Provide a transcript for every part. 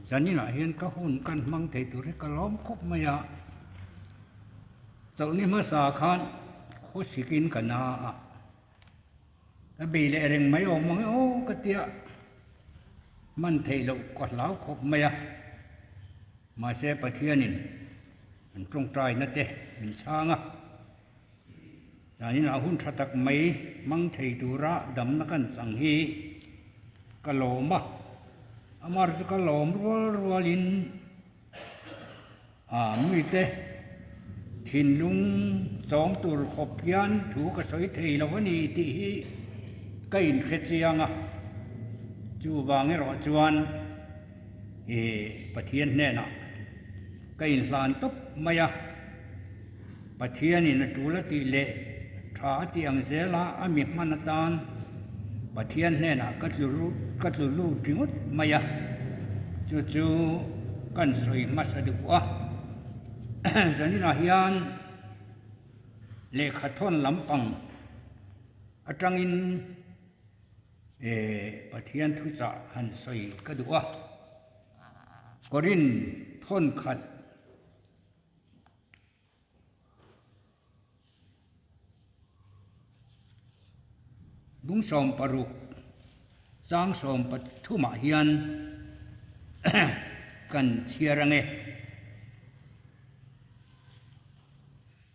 Zaninah hian ka hun kan hmang thei tur hi ka lawm khawp mai a, chawlhni hmasa khan khawsikin ka na a, ka bei leh reng mai awm ang e aw ka tia hman theih loh ka hlau khawp mai a, mahse Pathianin an tawngtaina te min chhang a. Zaninah hun tha tak mai hmang thei tura damna kan chang hi ka lawm a, amar chu ka lawm rual rualin ah mite thinlung chawm tur khawp hian thu ka sawi thei lo a ni tih hi ka inhre chiang a, chuvang erawh chuan ih Pathian hnenah ka inhlan tawp mai a. Pathianin a tul a tih leh tha a tih ang zela a mi hman atan Pathian hnenah ka tlu ka tlu lut ringawt mai a, chu chu kan sawi hmasa duh a. Zaninah hian lehkha thawn lampang atangin Pathian thuchah han sawi ka duh a, Korin thawn khat. Bung 16 chang 13 ah hian kan chhiar ange.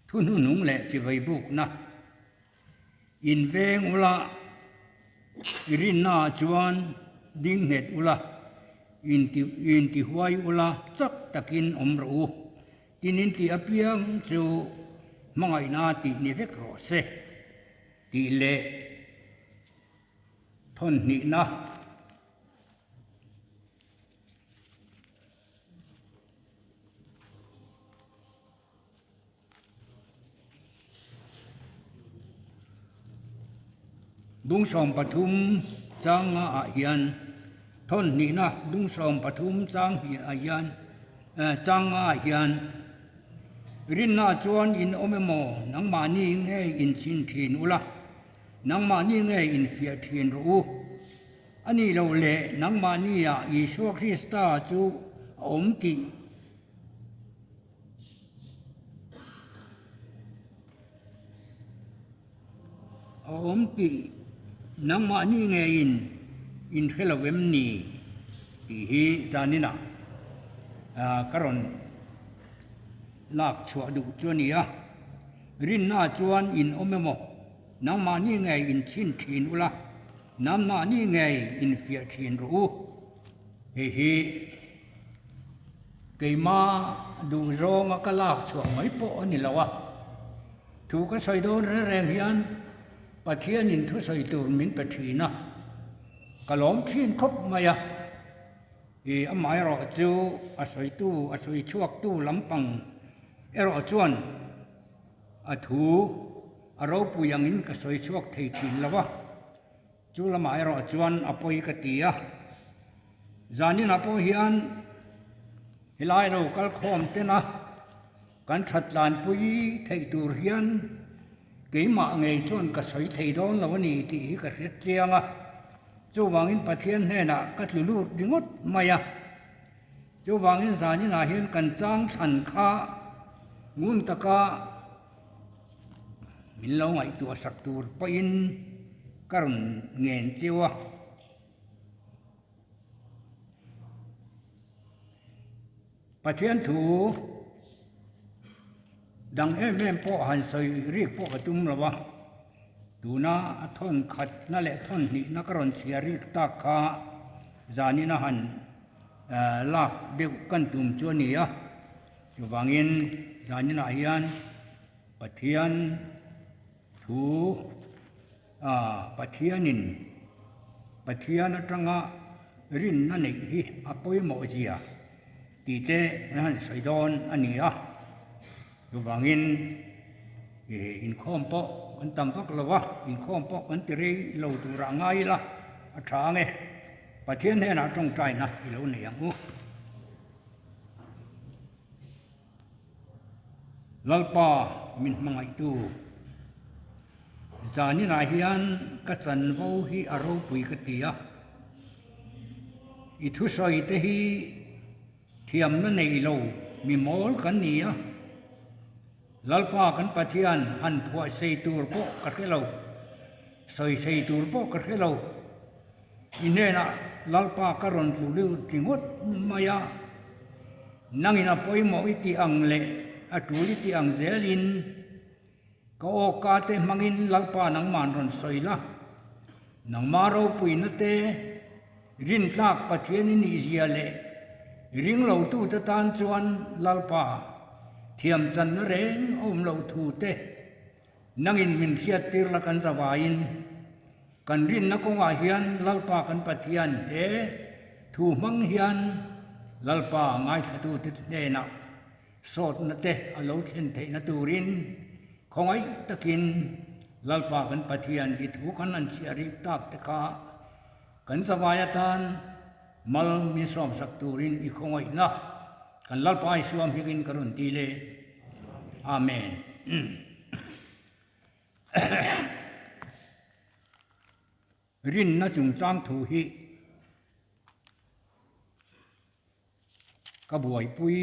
Thuhnuhnung leh chivai bukna. In veng ula, i rinnaah chuan ding nghet ula, in ti huai ula chak takin awm rawh u. Tin in tih apiang chu hmangaihna tih ni vek rawh se tih leh thawnhnihna. Bung 13 chang nga ah hian thawn hnihna bung 13 chang hnih ah hian chang nga ah hian rinna chuan in awm emaw nangmahni nge inchhin thin ula nangmahni nge infiah thin rawh u a nih loh leh nangmahni ah Isua Krista chu a awm tih A awm tih nangmahni ngeiin in hre lo em ni tih hi zaninah ka rawn lak chhuah duh chu a ni a. Rinna chuan in awm emaw nangmahni ngei in chhin thin ula, nangmahni ngei in fiah thin rawh u. Hei hi keima duh zawnga ka lak chhuah mai pawh a ni lo a, thu ka sawi dawn reng reng hian Pathianin thusawi tur min pe thin a, ka lawm thin khawp mai a, ih amaherawh chu a sawitu a sawi chhuaktu lampang erawh chuan a thu a ropui angin ka sawi chhuak thei thin lo va. Chu lamah erawh chuan a pawi ka ti a, zaninah pawh hian helai lo kal khawm tena kan that tlanpui theih tur hian keimah ngei chuan ka sawi thei dawn lo a ni tih hi ka hriat chiang a, chuvangin Pathian hnenah ka tlu lut ringawt mai a, chuvangin zaninah hian kan chang thlan kha ngun taka. Min lo ngaihtuah sak tur pawhin ka rawn ngen chiu a. Pathian thu dang em em pawh han sawi rik pawh ka tum lo a, tuna a thawn khatna leh thawn hnihna ka rawn chhiar rik tak kha zanin a han lak deuh kan tum chu a ni a. Chuvangin zaninah hian Pathian thu ah Pathianin Pathian atanga rinna neih hi a pawimawh zia tih te an han sawi dawn a ni a. Chuvangin ih inkhawm pawh kan tam vak lo a, inkhawm pawh kan ti rei lo turah ngai ila a tha ang e. Pathian hnenah tawngtaina i lo nei ang u. Lalpa min hmangaihtu. Zaninah hian ka chanvo hi a ropui ka ti a, i thusawi te hi thiamna nei lo mi mawl kan ni a, Lalpa kan Pathian han phuah sei tur pawh ka hre lo, sawi sei tur pawh ka hre lo. I hnenah Lalpa ka rawn tlu lut ringawt mai a, nangin a pawimawh i tih ang leh a tul i tih ang zelin ka awka te hmangin Lalpa nangma'n rawn sawi la, nangma ropuina te rintlak Pathian i nihzia leh ringlotute tan chuan Lalpa thiamchanna reng a awm loh thu te Nangin min hriattir la kan zavaiin kan rinna kawngah hian Lalpa kan Pathian he thu hmang hian Lalpa ngaithlatute hnenah sawtna te a lo thlen theihna turin khawngaih takin Lalpa kan Pathian i thu kan han chhiah rik tak te kha kan zavai atan mal min sawmsak turin i khawngaihna kan Lalpa Isua hmingin ka rawn ti le. Amen. Rinna chungchang thu hi ka buaipui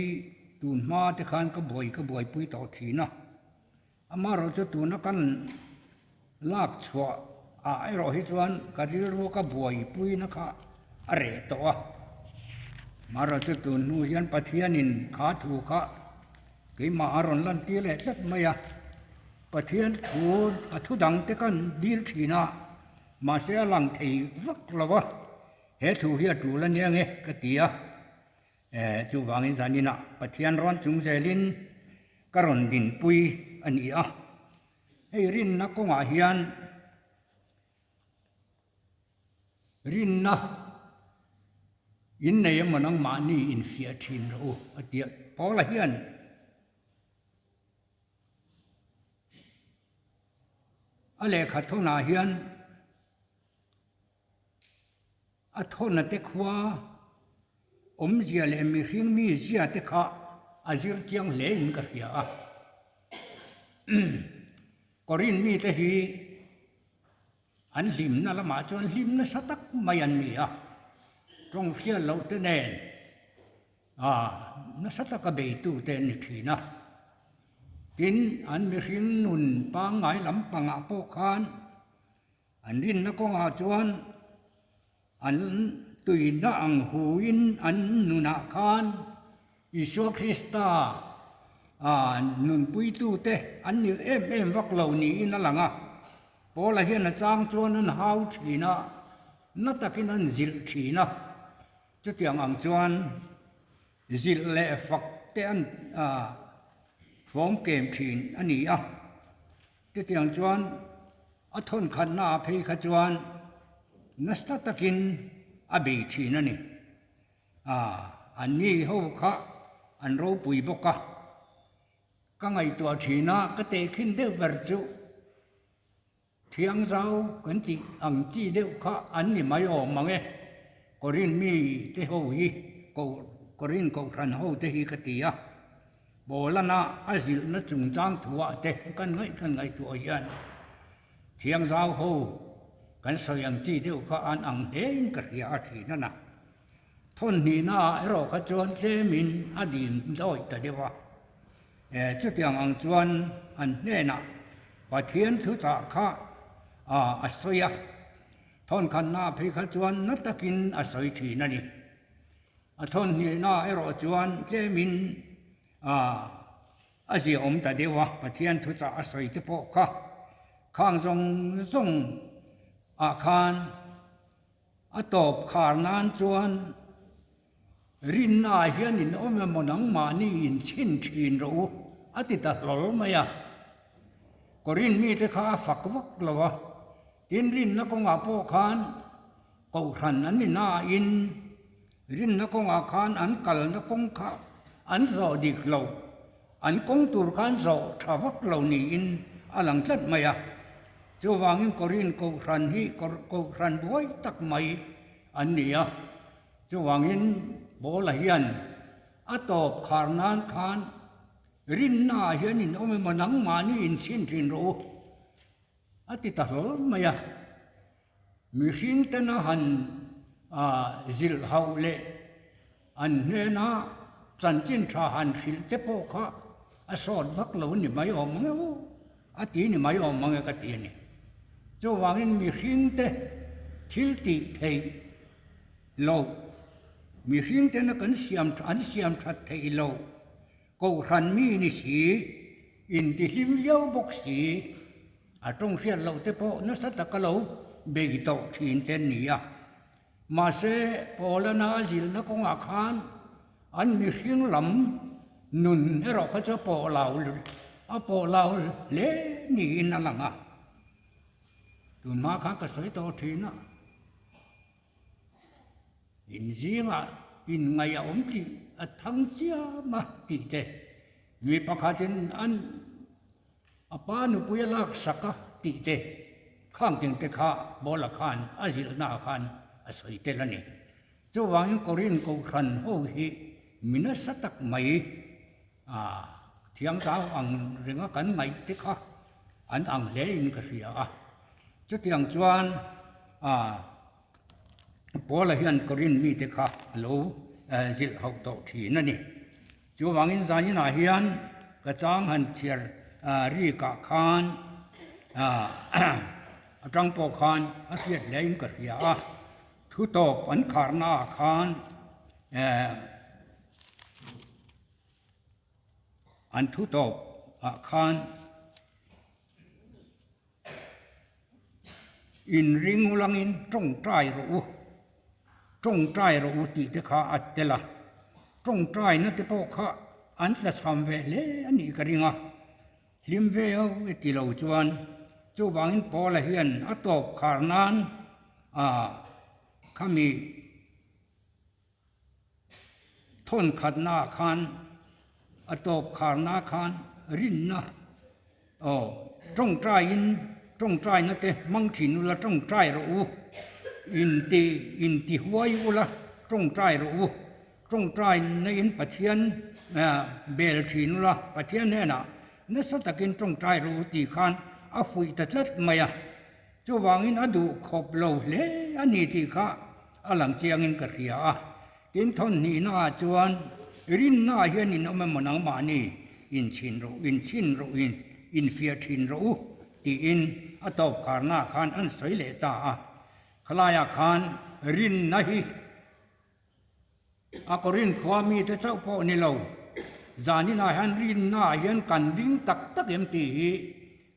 tun hma te khan ka buai ka buaipui tawh thin a, amaherawhchu tuna kan lak chhuah ah erawh hi chuan ka rilru ka buaipui na kha a reh tawh a, amaherawhchu tun hnu hian Pathianin kha thu kha Keimah a rawn lantir leh tlat mai a, Pathian thu a thu dang te kan dil thin a, mahse a lang thei vak lo va, he thu hi a tul a nia nge ka ti a, eh chuvangin zaninah Pathian rawn chung zelin ka rawn dinpui a ni a, hei rinna kawngah hian Rinna in nei emaw nangmahni infiah thin rawh u a ti a. Paula hian a lehkha thawnah hian a thawna te khua awmzia leh mihring mizia te kha a zir chiang hle in ka hria a. Korin mite hi An hlimna lamah chuan hlim nasa tak mai an ni a, tawng hriat loh te nen nasa taka beitu te an ni thin a. Tin, an mihring nun pangngai lampangah pawh khan an rinna kawngah chuan An tuina ang huin an nunah khan Isua Krista nunpuitute an ni em em vak lo niin a lang a. Paula hian a chang chuan an hau thin a, na takin an zilh thin a. Chutiang ang chuan zilh leh fak te an fawm kem thin a ni a. Chutiang chuan a thawnkhatna ah phei kha chuan nasa takin a bei thin a ni. Aaa, anni ho kha an ropui bawk a, ka ngaihtuah thin a, ka tehkhin deuh ber chu Thiangzau kan tih ang chi deuh kha an ni mai awm ang e, Korin mi te ho hi, Korin kohhran ho te hi ka ti a. Bawlana a zilhna chungchang thuah te kan ngaih kan ngaihtuah hian Thiangzau ho kan sawi ang chi deuh kha an ang hlein ka hria a thin a na. Thawnhnihna ah erawh kha chuan tlemin a dim dawi ta deuh a. Chutiang ang chuan an hnenah Pathian thuchah kha a sawi a, thawnkhanna phei kha chuan na takin a sawi thin a ni. A thawnhnihna erawh chuan tlemin a ziaawm ta deuh a, Pathian thuchah a sawi te pawh kha khang zawng zawng ah khan a tawp khar nan chuan rinna ah hian in awm emaw nangmahni in chhin thin rawh u a ti ta hlawl mai a. Korin mite kha a fak vak lo a, tin rinna kawngah pawh khan Kohhran an ni nain rinna kawngah khan an kalna kawng kha an zawh dik lo, an kawng tur khan zawh tha vak lo niin a lang tlat mai a. Chuvangin Korin Kohhran hi Kohhran buai tak mai an ni a. Chuvangin Paula hian a tawp khar nan khan rinnaah hian in awm emaw nangmahni inchhin thin rawh u. A ti ta hlawl mai a. Mihring tena han zilh hauh leh an hnena chanchin tha han hrilh te pawh kha a sawt vak lo ni mai awm ang e aw, a ti ni mai awm ang e ka ti a ni. Chuvangin mihring te thil tih theih loh, mihring tena kan siam an siam that theih loh Kohhran mi ni si, intihlim viau bawk si, a tawng hriat loh te pawh nasa taka lo bei tawh thin te an ni a. Mahse, Paulana a zilhna kawngah khan an mihring lam nun erawh kha chu a pawh lo a pawh lo hle niin a lang a. Tunhma khan ka sawi tawh thin a. In zingah inngaih a awm tih a thang chiam a tih te, mi pakhatin an a pa nupui a lak sak a tih te, khang teng te kha Paula khan a zilhnaah khan a sawi tel a ni. Chuvangin Korin Kohhran ho hi mi nasa tak mai a thiangzau ang ringa kan ngaih te kha an ang hle in ka hria a. Chutiang chuan a Paula hian Korin mite kha a lo zilh hauh tawh thin a ni. Chuvangin zaninah hian ka chang han chhiar rikah khan atang pawh khan a hriat hlein ka hria a, thu tawp an kharnaah khan an thu tawp ah khan Inring ulangin tawngtai rawh u, tawngtai rawh u tih te kha a tel a, tawngtaina te pawh kha an tlachham ve hle a nih ka ring a, hlim viau e ti lo chuan chuvangin Paula hian a tawp khar nan ah khami Thawn khatnaah khan a tawp kharna khan rinna aw tawngtaiin tawngtaina te hmang thin ula tawngtai rawh u, inti inti huai ula tawngtai rawh u, tawngtaina in Pathian bel thin ula Pathian hnenah nasa takin tawngtai rawh u tih khan a fuih ta tlat mai a. Chuvangin a duh khawp lo hle a ni tih kha a lang chiangin ka hria a. Tin, thawnhnihnaah chuan rinnaah hian in awm emaw nangmahni inchhin rawh, inchhin rawh, infiah thin rawh u tiin a tawp kharnaah khan an sawi leh ta a. Khalaiah khan rinna hi A Korin khua mite chauh pawh ni lo, zaninah hian rinnaah hian kan ding tak tak em tih hi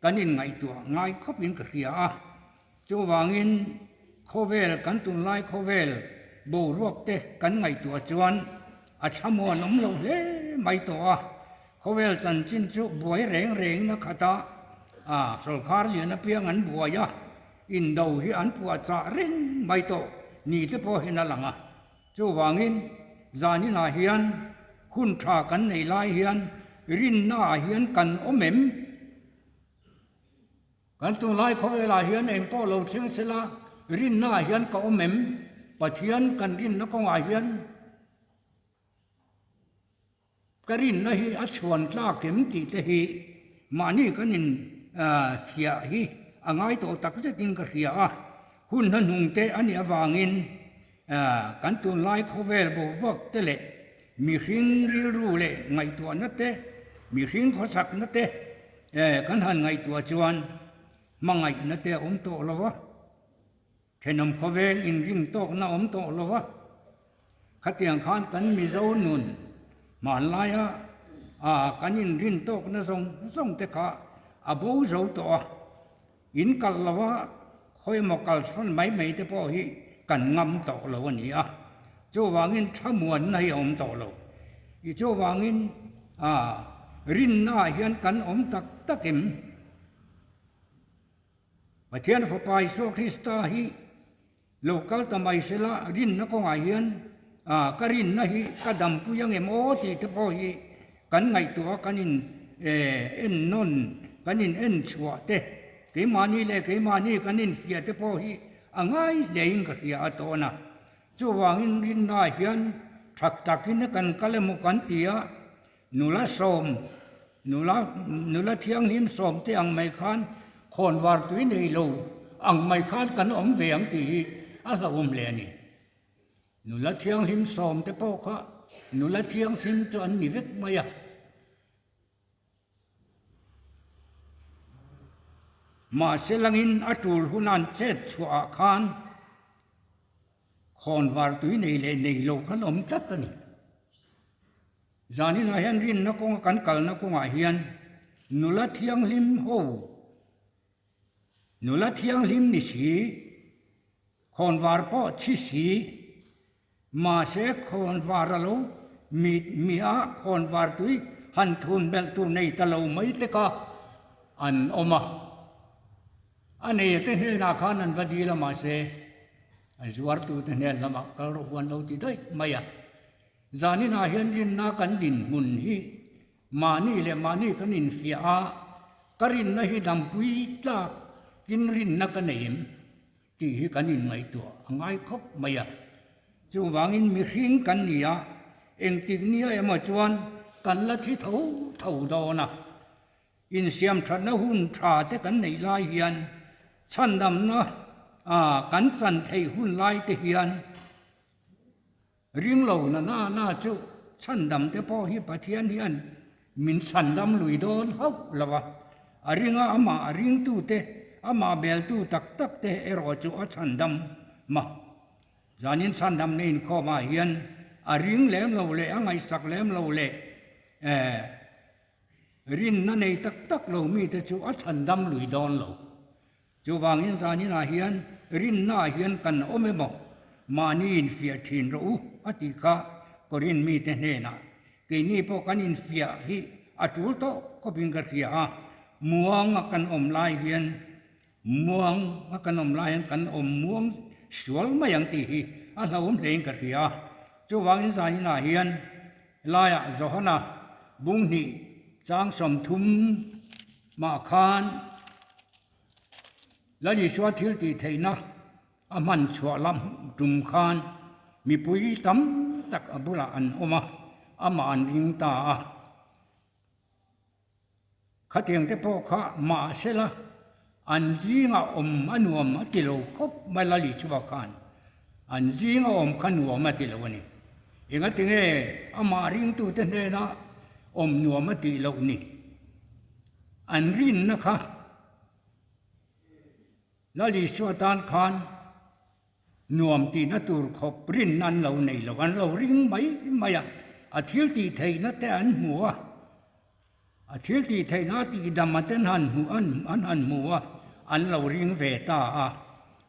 kan inngaihtuah ngai khawpin ka hria a. Chuvangin khawvel, kan tunlai khawvel boruak te kan ngaihtuah chuan a thlamuan awm lo hle mai tawh a. Khawvel chanchin chu buai reng rengin a khat a, a sawrkar lian apiang an buai a, indo hi an puahchah reng mai tawh ni te pawh hian a lang a. Chuvangin, zaninah hian hun tha kan nei lai hian rinnaah hian kan awm em? Kan tunlai khawvelah hian eng pawh lo thleng sela rinnaah hian ka awm em? Pathian kan rinna kawngah hian Ka rinna hi a chhuan tlak em tih te hi mahni kan in fiah hi a ngai tawh tak zetin ka hria a, hun hnahnung te a nih avangin kan tunlai khawvel boruak te leh mihring rilru leh ngaihtuahna te, mihring khawsakna te kan han ngaihtuah chuan hmangaihna te a awm tawh lo va. Thenawm khawvel inring tawkna awm tawh lo va, khatiang khan kan Mizo nun hmanlaia kan inrin tawkna zawng zawng te kha a bo zo tawh a, in kalh lo a, khawi emaw kalsawn mai mai te pawh hi kan ngam tawh lo a ni a, chuvangin thlamuanna hi a awm tawh lo. I chuvangin rinnaah hian kan awm tak tak em? Pathian Fapa Isua Krista hi lo kal ta mai sela rinna kawngah hian ka rinna hi ka dampui ang em aw tih te pawh hi kan ngaihtuah a kan in en nawn kan in en chhuah te keimahni leh keimahni kan infiah te pawh hi a ngai hlein ka hria a tawn a. Chuvangin rinnaah hian that takin kan kal emaw kan ti a. Nula sawm, nula nula thianghlim sawm te ang mai khan. Khawnvar tui nei lo ang mai khan kan awm ve ang tih hi a hlauhawm hle a ni. Nula thianghlim sawmte pawh kha nula thianghlim chu an ni vek mai a. Mahse langin a tul hunan chet chhuahah khan khawnvar tui nei leh nei lo khan awm tlat a ni. Zaninah hian rinna kawnga kan kalna kawngah hian nula thianghlim ho, nula thianghlim ni si, khawnvar pawh chhi si, Mahse khawnvar a lo mit miah a, khawnvar tui han thun belh tur nei ta lo mai te kha an awm a. A nei te hnenah khan an va dil a mahse a zuartute hnen lamah kal rawh u an lo ti daih mai a. Zaninah hian rinna kan dinhmun hi mahni leh mahni kan infiah a, ka rinna hi dampui tlakin rinna ka nei em? Tih hi kan inngaihtuah a ngai khawp mai a. Chuvangin mihring kan ni a, engtik nia emaw chuan kan la thi tho tho dawn a. Insiam thatna hun tha te kan neih lai hian chhandamna kan chan theih hun lai te hian Ringlo na na na chu chhandam te pawh hi Pathian hian min chhandam lui dawn hauh lo a, a ringa amah a ringtute, amah beltu tak tak te erawh chu a chhandam ma. Zanin chhandamna inkhawmah hian a ring lem lo leh a ngaihsak lem lo leh eh rinna nei tak tak lo mite chu a chhandam lui dawn lo. Chuvangin zaninah hian rinnaah hian kan awm emaw mahni infiah thin rawh u a tih kha Korin mite hnenah keini pawh kan infiah hi a tul tawh khawpin ka hria a, muang a kan awm lai hian muang a kan awm lai hian kan awm muang sual mai ang tih hi a hlauhawm hlein ka hria a. Chuvangin zaninah hian laiah Johana bunghnih chang 30 mah khan Lal Isua thil tih theihna a hman chhuah lam tum khan mipui tam tak a bulah an awm a, amah an ring ta a. Khatiang te pawh kha mahsela an zingah awm a nuam a ti lo khawp mai Lal Isua khan an zinga awm kha nuam a ti lo a ni. Engatinge amah ringtute hnena awm nuam a tih loh ni? An rinna kha Lal Isua tan khan nuam tihna tur khawp rinna an lo nei lo, an lo ring mai mai a, a thil tih theihna te an hmu a, a thil tih theihna a tihdam a ten han hmu an an han hmu a, an lo ring ve ta a.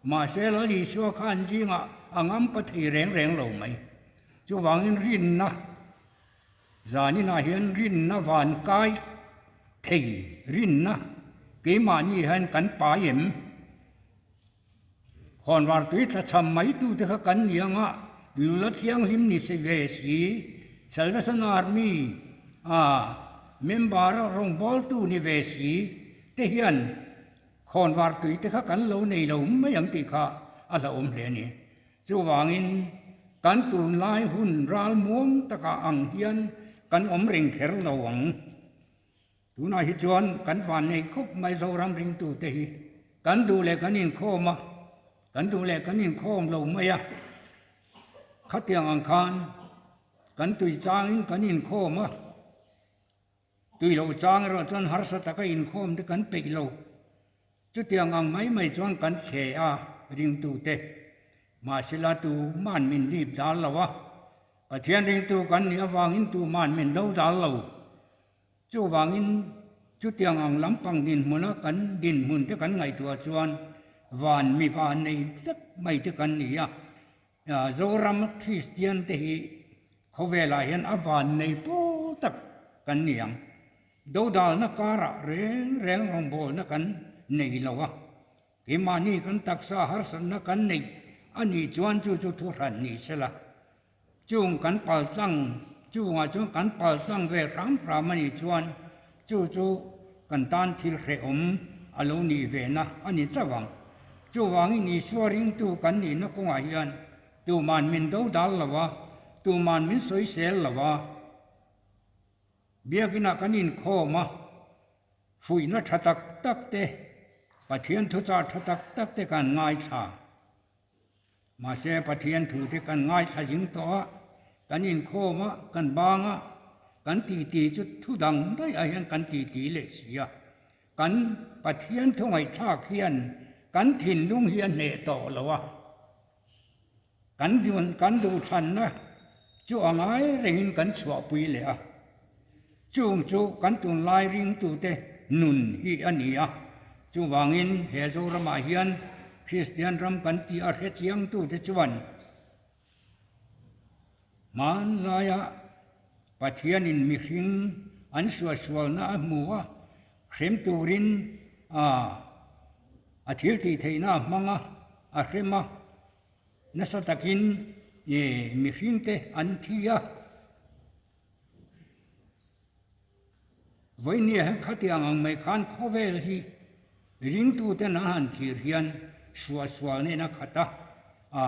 Mahse Lal Isua kha an zingah a ngampa thei reng reng lo mai. Chuvangin rinna Zaninah hian rinna van kai thei rinna keimahni hian kan pai em? Khawnvar tui tlachham mai tute kha kan ni anga nula thianghlim ni si ve si, Salvation Army a member a rawngbawltu ni ve si te hian khawnvar tui te kha kan lo nei lo mai ang tih kha a hlauhawm hle a ni. Chuvangin, kan tunlai hun ral muang takah ang hian kan awm reng kher lo ang. Tunah hi chuan kan vannei khawp mai Zoram ringtute hi. Kan duh leh kan inkhawm a, kan duh leh kan inkhawm lo mai a. Khatiang ang khan kan tui changin kan inkhawm a. Tui loh chang erawh chuan harsa taka inkhawm te kan peih lo. Chutiang ang mai mai chuan kan thle a ringtute. Mahsela tuman min lip dal lo a, Pathian ringtu kan nih avangin tuman min do dal lo. Chuvangin chutiang ang lampang dinhmuna kan dinhmun te kan ngaihtuah chuan van mi van nei vek mai te kan ni a. Zoram Kristian te hi khawvelah hian a vannei pawl tak kan ni ang. Dodalna karah reng reng rawngbawlna kan nei lo a, keimahni kan taksa harsatna kan neih a nih chuan chu chu thuhran ni sela. Chung kan paltlang chungah chuan kan paltlang ve hram hram a nih chuan chu chu kan tan thil hrehawm a lo nih vena a ni chauh ang. Chuvangin Isua ringtu kan nihna kawngah hian tuman min do dal lo a, tuman min sawisel lo a. Biakinah kan inkhawm a, fuihna tha tak tak te Pathian thuchah tha tak tak te kan ngaithla. Mahse Pathian thu te kan ngaithla zing tawh a, kan inkhawm a, kan bang a, kan titi chu thu dang daih ah hian kan titi leh si a. Kan Pathian thu ngaihthlak hian kan thinlung hi a hneh tawh lo a. Kan kan duhthlanna chu a ngai rengin kan chhuahpui leh a, chung chu kan tunlai ringtute nun hi a ni a. Chuvangin he Zoramah hian Kristian ram kan tih a hrechiangtute chuan hmanlaia Pathianin mihring an suahsualna a hmu a, hrem turin a a thil tih theihna a hmang a, a hrem a. Nasa takin mihringte an thi a. Vawinia hian khatiang ang mai khan khawvel hi ringtuten an han thlir hian suahsual nen a khat a,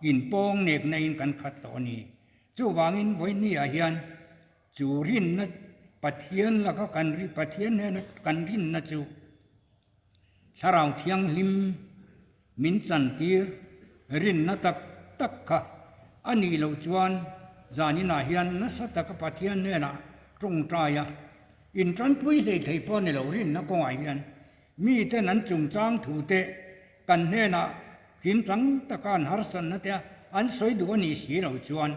inpawng nekna in kan khat tawh a ni. Chuvangin vawinia hian chu rinna Pathian laka kan Pathian hnena kan rinna chu Thlarau Thianghlim min chantir rinna tak tak kha a nih loh chuan zaninah hian nasa taka Pathian hnenah tawngtai a, intanpui hlei thei pawh a ni lo rinna kawngah hian miten an chungchang thute kan hnenah kimchang taka an harsatna te an sawi duh a nih si loh chuan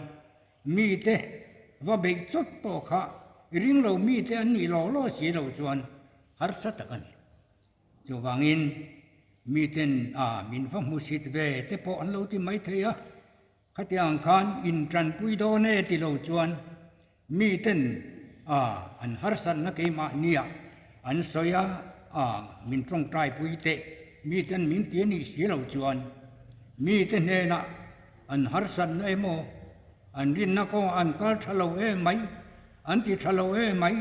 mite va beih chawt pawh kha ring lo mite an nih law law si loh chuan harsa tak a ni. Chuvangin miten a min va hmusit ve te pawh an lo ti mai thei a, khatiang khan intanpui dawn e ti lo chuan miten a an harsatna keimahnia an sawi a, a min tawngtaipui teh miten min ti a nih si lo chuan mite hnenah an harsatna emaw an rinna kawngah an kal tha lo em mai, an ti tha lo em mai.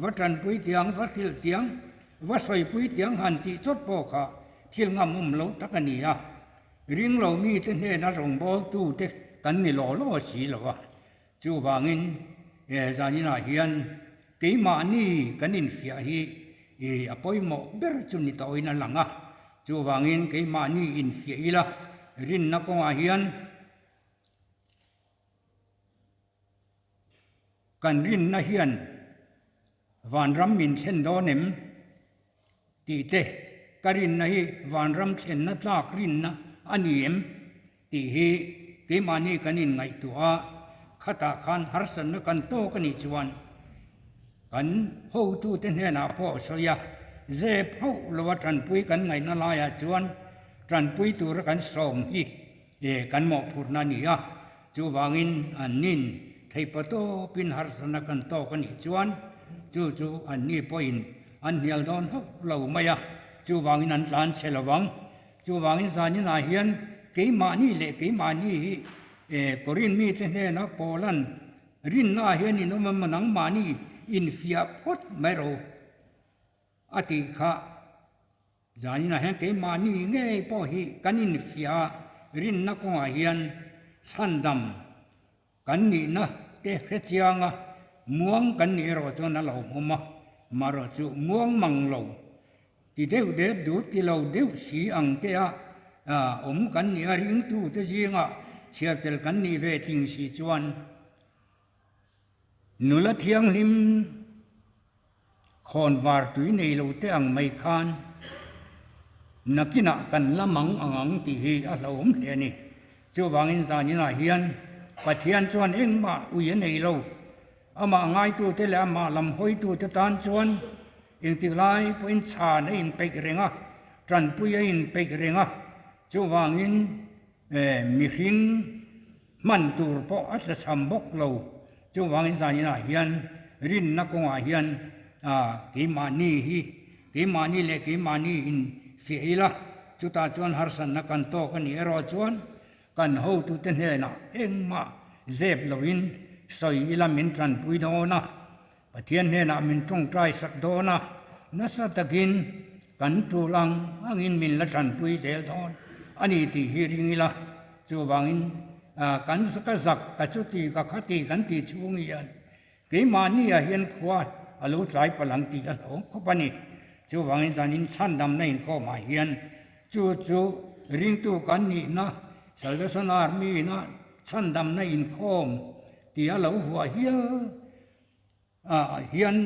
Va tanpui tiang, va hrilh tiang, va sawipui tiang han tih chawt pawh kha thil ngam awm lo tak a ni a. Ring lo mite hnena rawngbawltute kan ni law law si lo a. Chuvangin he zaninah hian keimahni kan infiah hi a pawimawh ber chu ni tawhin a lang a. Chuvangin keimahni infiah ila rinna kawngah hian Kan rinna hian vanram min thlen dawn em? tih te, ka rinna hi vanram thlenna tlak rinna a ni em? tih hi keimahni kan inngaihtuah a, khatah khan harsatna kan tawk a nih chuan kan hotute hnenah pawh a sawi a, zep hauh loa tanpui kan ngaihna laiah chuan tanpui tura kan sawm hi E, kan mawhphurhna a ni a, chuvangin an nin theihpa tawpin harsatna kan tawk a nih chuan chu chu an ni pawhin an hnial dawn hauh lo mai a, chuvangin an tlan chhe lo vang. Chuvangin zaninah hian keimahni leh keimahni hi e, Korin mite hnena Paulan rinnaah hian in awm emaw nangmahni infiah phawt mai rawh u a tih kha. Zaninah hian keimahni ngei pawh hi kan infiah a, rinna kawngah hian chhandam kan nihna te hrechiang a, muang kan nih erawh chuan a lo awm a, marawh chu muang mang lo ti deuh det dut ti lo deuh si ang te a awm kan nih a, ringtute zingah chhiar tel kan nih ve ting si chuan nula thianghlim Khawnvar tui nei lo te ang mai khan nakinah kan la mang ang ang tih hi a hlauhawm hle a ni. Chuvangin zaninah hian Pathian chuan engmah ui a nei lo. Amah ngaitute leh amah lam hawitute tan chuan engtik lai pawhin chhan a inpeih reng a, tanpui a inpeih reng a. Chuvangin mihring Hman tur pawh a tlachham bawk lo. Chuvangin zaninah hian rinna kawngah hian keimahni hi keimahni leh keimahni in fiah ila, chutah chuan harsatna kan tawk a nih erawh chuan kan hotute hnenah engmah zep loin sawi ila min tanpui dawn a. Pathian hnenah min tawngtai sak dawn a, nasa takin kan tul ang angin min la tanpui zel dawn a ni tih hi ring ila, chuvangin kan ka zak ka chuti ka khati kan tih chhung hian keimahniah hian khua a lo tlai palh ang tih a hlauhawm khawp a ni. Chuvangin zanin chhandamna inkhawmah hian chu chu ringtu kan nihna Salvation Army-na chhandamna inkhawm tia lo vuah hial ah hian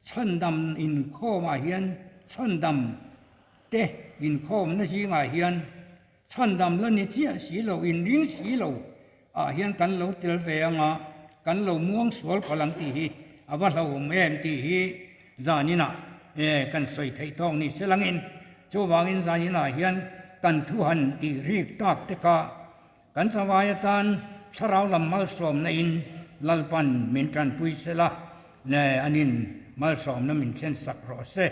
chhandam inkhawmah hian chhandam te inkhawmna zingah hian Chhandam la ni chiah si lo, inring si lo ah hian kan lo tel ve anga kan lo muang sual palh ang tih hi a va hlauhawm em tih hi zaninah e kan sawi theih tawk ni se langin chuvangin zaninah hian kan thu han tih rik tak te kha kan chawai atan thlarau lam malsawmna in Lalpan min tanpui se la, anin malsawmna min thlen sak rawh se.